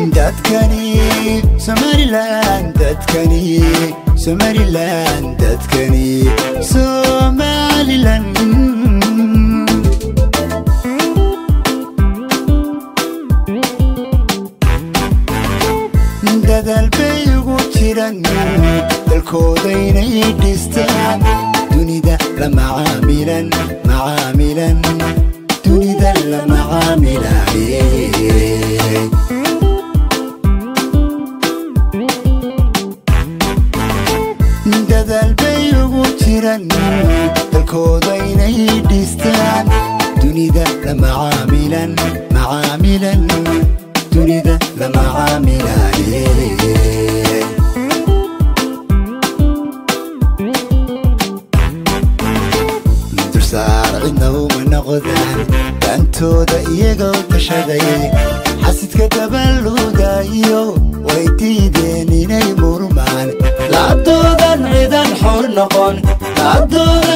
Dadkani Somaliland, dadkani Somaliland, dadkani Somaliland. Dadaal bay ugu jiran dalkooda inay dhistaan, dunida la macaamilan, macaamilan, dunida la macaamilan. Dadaal bay ugu jiran dalkooda inay dhistaan, dunida la macaamilan, macaamilan, dunida la macaamilan. Dursaar cidna uma noqdaan, dantooda iyagoo tashaday. Xasidka dabalugayo way diideen inay murmaan. Laabtoodan cidan xor noqon, laabtoodan.